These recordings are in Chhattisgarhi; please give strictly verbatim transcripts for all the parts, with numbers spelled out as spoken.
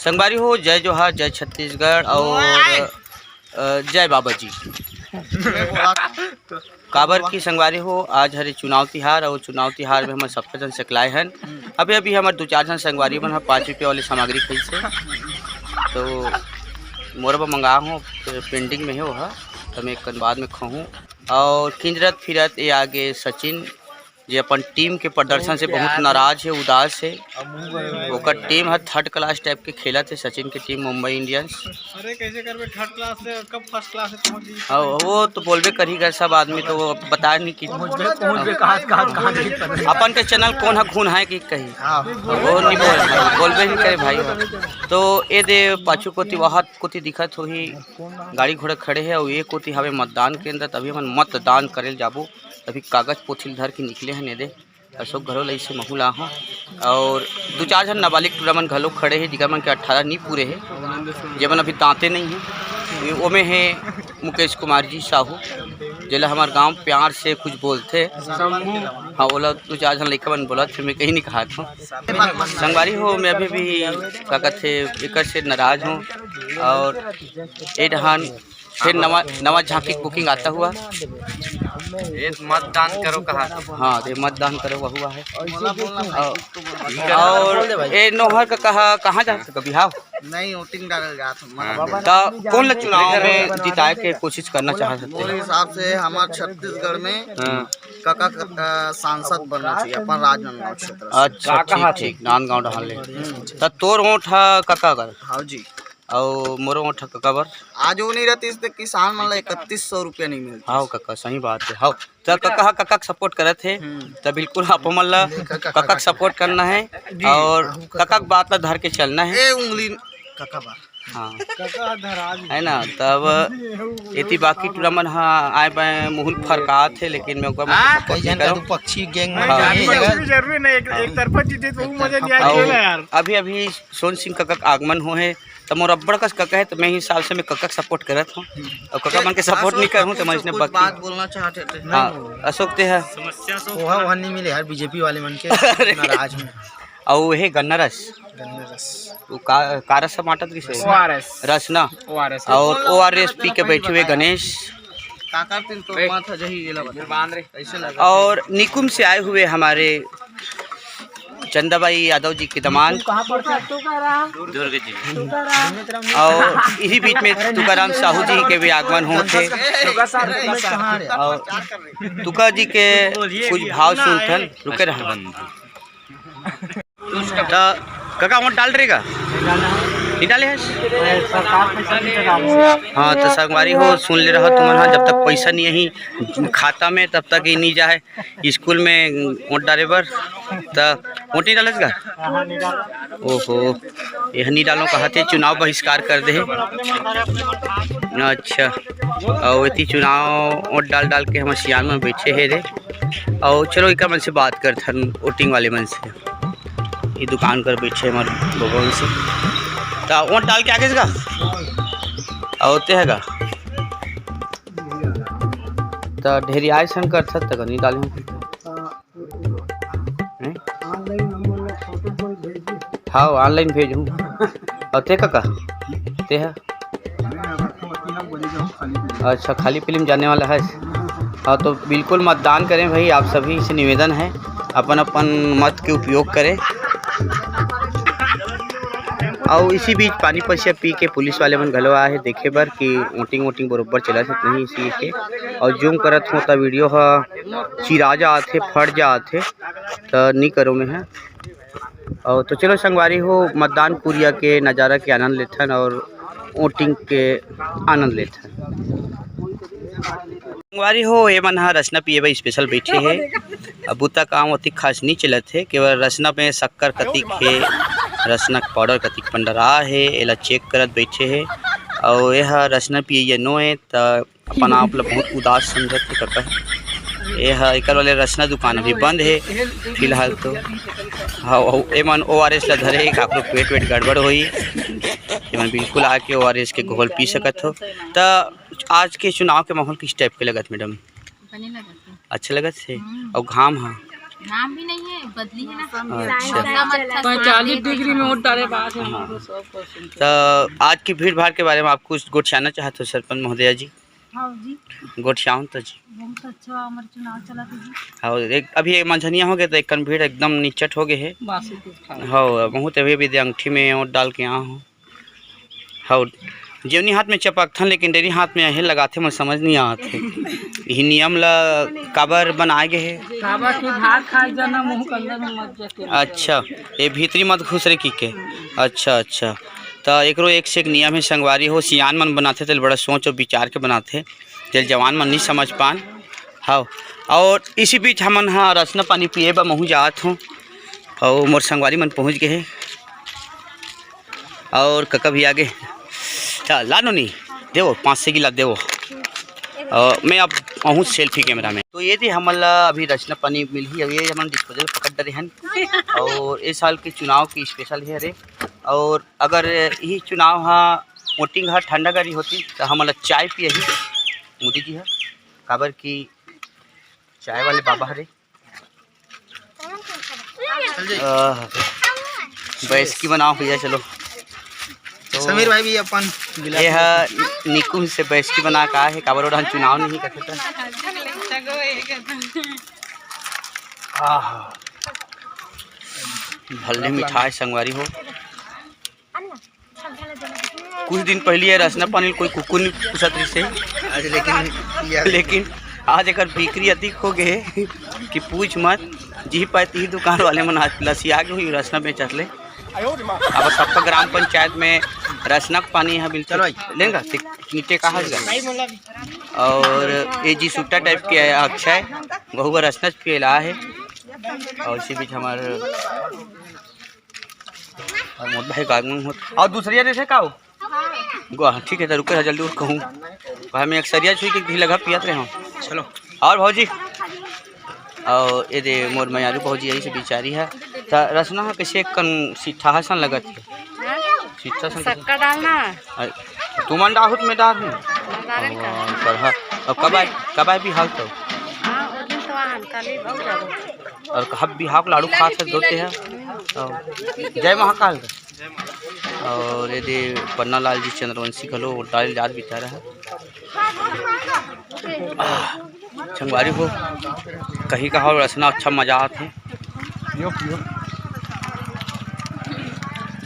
संगवारी हो, जय जोहार, जय छत्तीसगढ़ और, अ, जय बाबा जी। काबर कि संगवारी हो, आज हरे चुनाव तिहार और चुनाव तिहार में हमन सबके जन सकलाए हन। अभी, अभी हमर दू चार झन संगवारी मन ह पाँच रुपया वाली सामग्री खरीदे, तो मोर बर मंगा हो, pending में हे ओहा, तो मैं एक कन बाद में खाहूँ। और किंजरत फिरत ये आगे सचिन, जे अपन टीम के प्रदर्शन से बहुत नाराज हे, उदास हे। ओकर टीम ह third class type के खेलत हे, सचिन के टीम मुंबई इंडियंस। अरे, कैसे करबे, third class से कब first class से पहुंच गई? हाँ, वो तो बोलबे करही गा, सब आदमी तो वो बता नहीं कि पहुंचबे, पहुंचबे कहाँ, कहाँ, कहाँ नहीं पता। अपन के चैनल कोन ह खून है कि कही? हाँ। वो नहीं बोल, बोलबे नहीं करे भाई। तो ये दे पाछू कोती, वहाँ कोती दिखत होही, गाड़ी घोड़ा खड़े हे, और ये कोती हवे मतदान केंद्र, तभी हमन मतदान करे जाबो। अभी कागज पोथी ल धर के निकले हन एदे। अशोक घलो लइसे महू ला हो। और दू चार झन नाबालिग टूरा मन घलो खड़े हे, जिकर मन के अट्ठारह नी पूरे हे, जेमन अभी दांते नहीं हे। ओमे हे मुकेश कुमार जी साहू, जेला हमर गांव प्यार से कुछ बोलथे। हाँ, ओला दू चार झन लइका मन बोलत हे, मैं कहीं नहीं कहा था। संगवारी हो, मैं अभी भी का कथे, एकर से नाराज हूँ। और ए डहान फिर नवा, नवा झांकी booking आता हुआ। ये मतदान करो कहा? हाँ, ये मतदान करो वह हुआ है। और, और ये नोहर का कहा, कहाँ जा सकते कभी? हाँ। नहीं, voting डालल जात हूँ। हाँ। तो कौन ला चुनाव में जिताए के कोशिश करना चाह सकते मोर हैं? हिसाब से हमार छत्तीसगढ़ में हाँ। कका, कका सांसद बनना चाहिए अपन राजनांदगांव क्षेत्र से। अच्छा, ठीक, ठीक, नांदगांव डहान ले। तो तोर वोट है कका कर? हाँ जी। अउ मोरो ओठा कका बर। आज वो नहीं रहती तो किसान मन ला इकतीस सौ रुपया नहीं मिलती। हाँ कका, सही बात है। हाँ, त कका ह कका के support करत हे, हम्म। त बिल्कुल आप मन ला कका के support करना है जी। और कका के बात ला धर के चलना है। ए उंगली कका बार। हाँ। कका धराज है ना, तब एती बाकी टूरा मन ह आए बाए मुहुल फरकात हे, लेकिन मैं ओकर मन के हाँ, support कई नहीं झन का करूँ। दू पक्षी gang में हाँ। जाए कुछ भी जरूरी नहीं, एक, एक तरफा जीते तो वो मजा नहीं आया और खेला यार। अभी अभी सोन सिंह कका के आगमन हो है, त मोर अब्बड़ कस कका है, त मैं ही हिसाब से मैं कका के support करत हूँ। और कका मन के support नहीं करहूँ, त मैं इसने कुछ बकी बात बोलना चाहते थे। हाँ, अशोक ते है। समस्या से वहाँ, वहाँ नहीं मिले यार, बीजेपी वाले मन के अरे। नाराज में। और वो है गन्ना रस। गन्ना रस। वो का, का रस बांटत किसे? ओआरएस। रस ना? ओआरएस। और ओआरएस पी के बैठे हुए गणेश। काकर तिल तो माथा जही ये लगा। बांध रे। ऐसे लगा। और निकुम से आए हुए हमारे चंदाबाई यादव जी के दमांद। कहाँ पर था? तुकाराम। दुर्ग जी। तुकाराम। और इही बीच में तुकाराम साहू जी के भी आगमन होत हे। तुका साहब, तुका साहब। और तुका जी के कुछ भाव सुनथन, रुके रहन। त कका वोट डाल रहेगा? नहीं डाले है? सरकार पैसा नहीं डाले। हाँ, तो संगवारी हो, सुन ले रहा तुमन, हाँ, जब तक पैसा नहीं है खाता में, तब तक ये नहीं जाए। स्कूल में वोट डाले बर, त वोट नहीं डालत का? ओहो, यह नहीं डालो कहा थे, चुनाव बहिष्कार कर दे। अच्छा, और इति चुनाव वोट डाल डाल के हम सियान में बैठे हैं रे। और चलो, इका मन से बात करथन, वोटिंग वाले मन से। ये दुकान कर बैठे हमारे भगवान से। त वोट डाल के आगे का? और ते है का? त ढेरी आय सन करथत, त नहीं डाले। हैं? हाँ, online भेजहूँ। और ते कका? ते हा? अच्छा, खाली फिल्म जाने वाला है। हाँ, तो बिल्कुल मतदान करें भाई, आप सभी से निवेदन है, अपन अपन मत के उपयोग करें। और इसी बीच पानी पसिया पी के पुलिस वाले मन घलो आए हैं देखे बर कि वोटिंग वोटिंग बरोबर चलत हे कि नहीं इसी के। और जूम करत हो त वीडियो ह चिरा जात हे, फट जात हे, त नहीं करो मैं है। और तो चलो संगवारी हो, मतदान कुरिया के नज़ारा के आनंद लेथन और वोटिंग के आनंद लेथन। संगवारी हो, ये मन ह रसना पिए बर special बैठे हे। अब बुता काम ओतिक खास नहीं चलत हे, केवल रसना में शक्कर कतिक हे, रसना के powder कतिक पंडरा हे, एला check करत बैठे हे। और ये ह रसना पिए नो हे, त अपन आप ल बहुत उदास समझत हे कका। ये ह एकर वाले रसना दुकान अभी बंद हे फिलहाल तो। हाँ, एमन ORS ला धरे हे, काकरो पेट वेट गड़बड़ होही, एमन बिल्कुल आके ORS के घोल पी सकत हो। त आज के चुनाव के माहौल किस type के लगत madam? बने लगत हे। अच्छा लगत हे? हम्म। और घाम ह? नाम भी नहीं है, बदली है ना। अच्छा। पैंतालीस डिग्री में वोट डाले बाद में हाँ। तो आज की भीड़ भाड़ के बारे में आप कुछ गोठियाना चाहते हो सरपंच महोदया जी? हाँ जी। गोठियाओ तो जी। बहुत अच्छा हमारे चुनाव चला था जी। हाँ, एक, अभी एक मंझनिया हो गए तो एक कन भीड़ एकदम निचट हो गए है। हाँ, बहुत अभी, अभी अंगठी में वोट डाल के आया हूँ। हाँ, जेवनी हाथ में चपकथन, लेकिन डेरी हाथ में अहे लगाथे, मोर समझ नहीं आवत हे। इही नियम ला काबर बनाए गे हे? काबर कि भात खाए जाना, मुंह के अंदर में मत जाके। अच्छा, ये भीतरी मत घुस रे की के। अच्छा, अच्छा। त एकरो एक से एक नियम हे संगवारी हो, सियान मन बनाथे तेल बड़ा सोच और विचार के बनाथे, तेल जवान मन नहीं समझ पान। हाँ, और इसी बीच हमन हा रसना पानी पिए बर महू जात हों, और मोर संगवारी मन पहुँच गए हे। और कका भी आगे। चल, ला नोनी, देवो, पाँच सौ गिलास देवो। और मैं अब आहूँ selfie camera में। तो ये दे हमन ला अभी रसना पानी मिलही, अभी हमन disposal पकड़ डरे हन। और इस साल के चुनाव की special हे रे। और अगर यही चुनाव हा, voting हा ठंडा गरी होती, तो हमन ला चाय पियही मोदी जी हा, काबर कि चाय वाले बाबा हरे। आह, बैसकी बनाओ भैया, चलो। तो समीर भाई भी अपन गिलास ये हा निकुम से बैसकी बना का हे, काबर ओढ़न चुनाव नहीं करते था। आह, भल्ले मिठाई संगवारी हो। कुछ दिन पहले ये रसना पानी कोई कुकुर नहीं पूछत रहिस हे। आज लेकिन, लेकिन आज एकर बिक्री अधिक हो गए कि पूछ मत। जी पाए ती दुकान वाले मन आज लसिया के हुई रसना बेचत ले। अब सबका ग्राम पंचायत में रसना के पानी यहाँ मिलता। चलो भाई। लेंगा, ते नीचे कहा जाएगा। और ये जी सुट्टा type के है, अक्षय, वहू बर रसना पियला है। और इसी बीच हमारे और मोर भाई का आगमन होत। और दूसरिया जैसे का हो? गुआ, ठीक है, तो रुके रह, जल्दी उठ कहूँ। भाई, मैं एक सरिया छुई के भी लगा पियत रहे हूँ। चलो। और भौजी, और ये दे मोर मयारू भौजी, यही से बिचारी है। त रसना है कैसे कन सीठा हसन लगत है? सीठा सन कैसे? सक्का डालना। अरे, तुमन डाहुत में डाल हूँ। डाले का? और कब आए, कब आए बिहाव तो? हाँ, वो दिन तो आन, कल ही बहुत ज्यादा। और कब बिहाव लाड़ू खात है, दोते हैं। और जय महाकाल। और ये दे पन्ना लाल जी चंद्रवंशी घलो डाल जात बिचारा है। आह, संगवारी हो, कहीं का हो रसना अच्छा मजा आत है। पियो, पियो।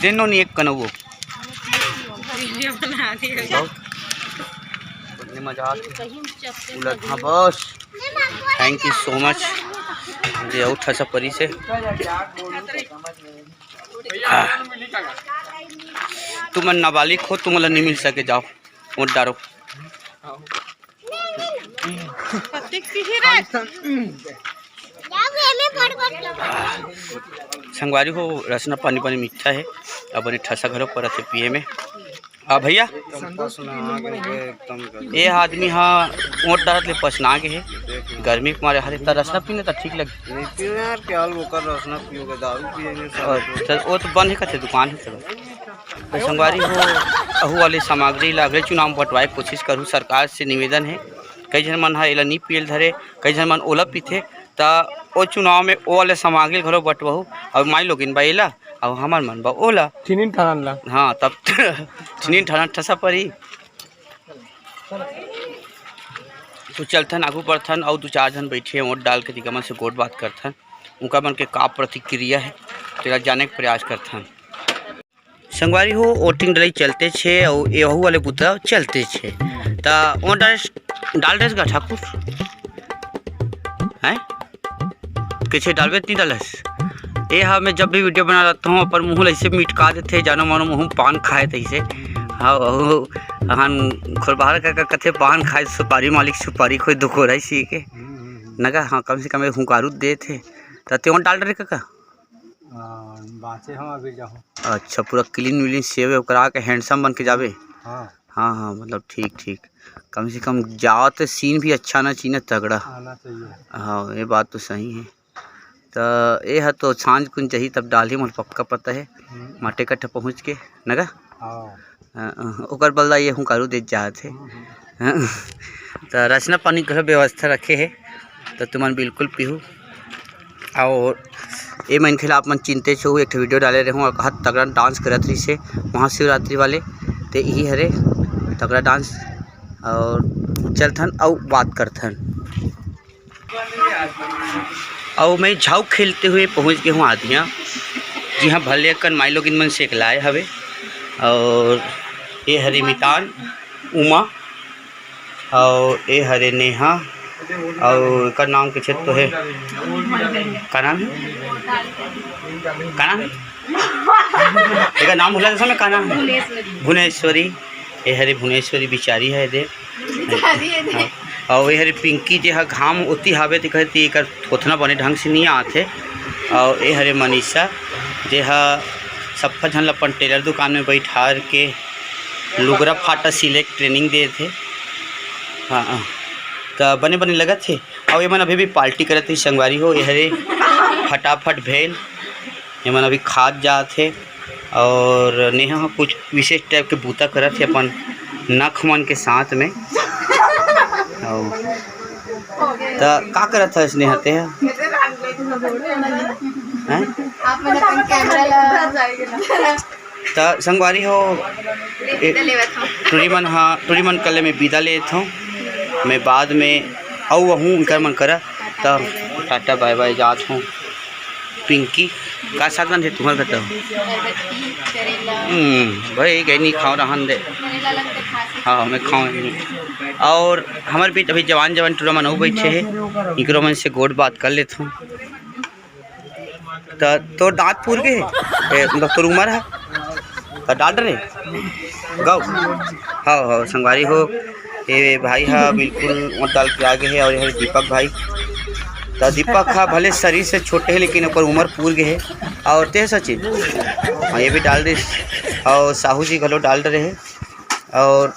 देनो नहीं एक कनवो। वीडियो बना दियो। बहुत मजा आत है। उलट, हाँ, बस। Thank you so much। दे अउ ठसा परी से। आह। तुमन नाबालिग हो, तुमन ला नहीं मिल सके, जाओ, वोट डारो। संगवारी हो, रसना पानी पानी मीठा है, अब बने ठसा घलो परत है पिए में। हाँ भैया, एकदम पसना आ गए, एकदम गजब। ये आदमी हा वोट डालत ले पसना गे हे, गर्मी के मारे। हरे त रसना पीने त ठीक लगे। नहीं पीना यार, क्या हाल, वो कर रसना पियोगे, दारू पिएंगे सब। और चल, वो तो बंद है, कथे दुकान है, चलो। तो संगवारी हो, अहू वाले सामग्री ला अगले चुनाव में बंटवाए के कोशिश करूँ। सरकार से निवेदन है, कई झन मन हा एला नी पियल धरे, कई झन मन ओला पीथे, त ओ चुनाव में ओ वाले सामग्री घलो बंटवाहू। और माई लोगिन बा एला, और हमर मन बा ओला। ठिनिन ठनन ला। हाँ, तब ठिनिन ठनन ठसा परी। तो चलथन, आगू बढ़थन, और दू चार झन बैठे हैं, वोट डाल के तिका मन से गोठ बात करथन, उनका मन के का प्रतिक्रिया है, तेला जाने के प्रयास करथन। संगवारी हो, वोटिंग डलई चलते छे, अउ एहू वाले बुता चलते छे। त वोट डाल, डाल डरेस गा ठाकुर? हैं? किसे डालबे त नहीं डालस? ए हा, मैं जब भी वीडियो बना रहता हूँ, अपन मुँह ला ऐसे मिटका देथे, जानो मानो मुँह पान खाए तैसे। हाँ, अउ हन खोरबार का, का कथे, पान खाए सुपारी मालिक, सुपारी कोई दुखो रही सी के। नगा, हाँ, कम से कम एक हुंकारू दे थे। त ते वोट डाल डरे काका? आ, बाँचे हम अभी जाहूँ। अच्छा, पूरा clean विलीन सेवे ओकरा के handsome बन के जाबे? हाँ। हाँ, हाँ, मतलब ठीक, ठीक। कम से कम जाओ तो scene भी अच्छा ना चाहिए, तगड़ा। आना चाहिए। हाँ, ये बात तो सही है। त ये ह तो सांझ कुन जही तब डालही, मोला पक्का पता है। हम्म। माटे कट्ठा पहुँच के, नगा? हाँ। अ, अ, ओकर बदला ये हुंकारू देत जात हे। हम्म, हम्म। त रसना पानी के व्यवस्था रखे हे, त तुमन बिल्कुल पीहू। और ये मनखे ला आप मन चिनते छो, एक ठो वीडियो डाले रहूँ और कहत तगड़ा डांस करत रहिसे महाशिवरात्रि वाले, ते यही हरे तगड़ा डांस। और चलथन अउ बात करथन। अउ मैं झाऊ खेलते हुए पहुँच गए हूँ आधिया, जिहाँ भले अकन माई लोगिन मन सेकलाए हवे। और ये हरे मितान उमा, अउ ए हरे नेहा, अउ एकर नाम कुछ तो हे, का नाम हे? का नाम हे? एकर नाम भुला जैसा मैं, का नाम हे? भुवनेश्वरी। भुवनेश्वरी। ए हरे भुवनेश्वरी बिचारी हे दे। बिचारी हे दे। हाँ। अउ ए हरे पिंकी, जे ह घाम ओती हावे ते कहती एकर थोथना बने ढंग से नहीं आत हे। अउ ए हरे मनीषा, जे ह सप्पा झन ल अपन टेलर दुकान में बैठार के लुगरा फाटा सिले के ट्रेनिंग देत हे। हाँ, हाँ। त बने बने लगत हे। अउ एमन अभी भी पार्टी करत हे संगवारी हो। ए हरे फटाफट भेल, एमन अभी खात जात हे। और नेहा ह कुछ विशेष टाइप के बूता करत हे अपन नख मन के साथ में। अउ त का करत हस नेहा ते ह? हैं? आप मन अपन कैमरा ला त संगवारी हो, ए, टूरी मन, हाँ, टूरी मन कल्ले मैं बिदा लेत हूँ। मैं बाद में अउ आहूँ उनकर मन करा, त टाटा बाय बाय जात हूँ। पिंकी, का साग रांधे तुम्हर घर तो? हम्म, भाई, गई नहीं खाओ, रहन दे। हाँ, मैं खाऊँ नहीं। और हमर बीच अभी जवान जवान टूरा मन अउ बैठे हे, इकरो मन से गोठ बात कर लेत हूँ। त तोर दांत पूर गे हे? ए, मतलब तोर उमर हे? त डाल डरे? गौ। हव, हव, संगवारी हो, ए भाई ह बिल्कुल मोट डाल के आ गे हे। और ये दीपक भाई, त दीपक ह भले शरीर से छोटे हे, लेकिन ओकर उमर पूर गे हे। और ते सचिन, हाँ, ये भी डाल दे। और साहू जी घलो डाल डरे हे। और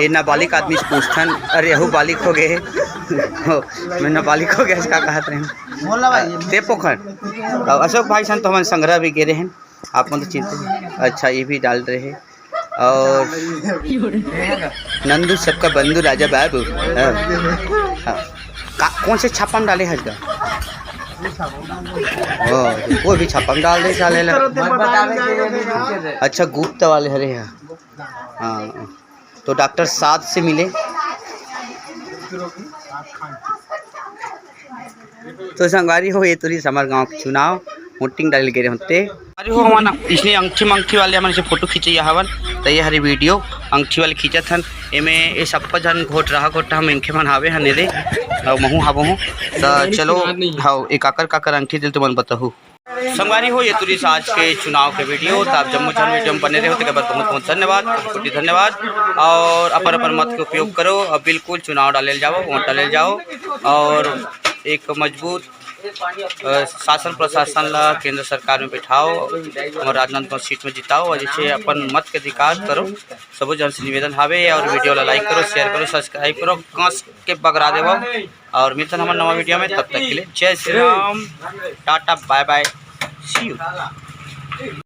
ये नाबालिग आदमी से पूछथन, अरे, यहू बालिग हो गए। हो, मैं नाबालिग हो गया, इसका कहत रहे। बोला भाई। ते पोखर। और अशोक भाई सन तो हमन संघरा भी गे रहे हैं, आप मन तो चिंता नहीं। अच्छा, ये भी डाल रहे हैं। और नंदू सबका बंधु राजा बाबू। हाँ। हाँ। का, कौन से छापा में डाले हस गा? ओ, वो भी छापा में डाल दे साले ला। अच्छा, गुप्त वाले हरे हैं। हाँ, तो डॉक्टर साध से मिले। तो संगवारी हो, ये तोरी हमर गांव के चुनाव वोटिंग डाले गे रहे होते। अरे हो, हमन इसने अंगठी मंगठी वाले हमन से फोटो खींचैया हवन, त ये हरे वीडियो अंगठी वाले खींचत हन। एमे ये सप्पा झन घोटराहा घोटराहा मनखे मन हावे हन एदे, अउ महू हाबो हूँ। त चलो, हाँ, ये काकर काकर अंगठी दिल तुमन बताहू। संगवारी हो, ये तुरी आज के चुनाव के वीडियो। त आप जम्मो झन वीडियो में बने रहो, तेकर बर बहुत बहुत धन्यवाद, कोटि कोटि धन्यवाद। और अपन अपन मत के उपयोग करो, अब बिल्कुल चुनाव डाले ल जाओ, वोट डाले ल जाओ, और एक मजबूत, अ, शासन प्रशासन ला केंद्र सरकार में बैठाओ, हमर राजनांदगांव सीट में जिताओ, और जैसे अपन मत के अधिकार करो। सबो झन से निवेदन हावे, और वीडियो ला like करो, share करो, subscribe करो, कस के बगरा देवो। और मिलथन हमर नवा वीडियो में, तब तक के लिए जय Shri Ram, Tata, bye bye, see you।